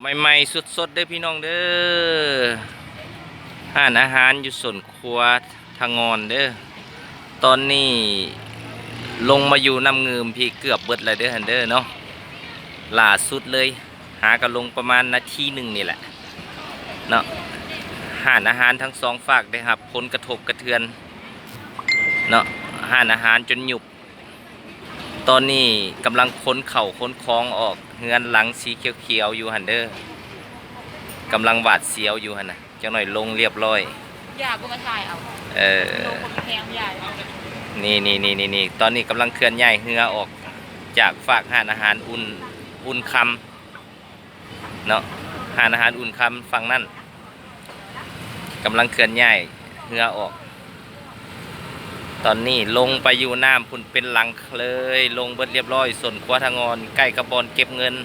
ໃໝ່ໆສົດໆເດີພີ່ນ້ອງເດີ ຮ້ານອາຫານຢູ່ສົ້ນຄົວທະງອນເດີ. ຕອນນີ້ລົງມາຢູ່ນ້ຳງື່ມພີ້ເກືອບເບິດແລ້ວເດີຫັ້ນເດີເນາະ ຫຼ້າສຸດເລີຍ ຫາກະລົງປະມານນາທີໜຶ່ງນີ້ແຫຼະເນາະ. ຮ້ານອາຫານທັງສອງຟາກໄດ້ຮັບຜົນກະທົບກະເທືອນເນາະ ຮ້ານອາຫານຈົນຍຸບ. ຕອນນີ້ກຳລັງຂົນເຂົ້າຂົນຂອງອອກເຮືອນຫຼັງສີຂຽວໆຢູ່ຫັ້ນເດີ ກຳລັງຫວາດສຽວຢູ່ຫັ້ນນະ ຈັກໜ້ອຍລົງລຽບຮ້ອຍ. ຢ່າບໍ່ມາຖ່າຍເອົາ ເອີ ລົງບໍ່ມີແຮງ ຢ່າ. ນີ້ໆໆໆ ຕອນນີ້ກຳລັງເຄື່ອນຍ້າຍເຮືອອອກຈາກຟາກຮ້ານອາຫານອຸ່ນ ອຸ່ນຄຳ ເນາະ ຮ້ານອາຫານອຸ່ນຄຳຝັ່ງນັ້ນ ກຳລັງເຄື່ອນຍ້າຍເຮືອອອກ. ຕອນນີ້ລົງໄປຢູ່ນ້ຳພຸ້ນເປັນຫຼັງເລີຍ ລົງເບິດລຽບຮ້ອຍ ສົ້ນຄົວທະງອນ ໃກ້ກັບບ່ອນເກັບເງິນ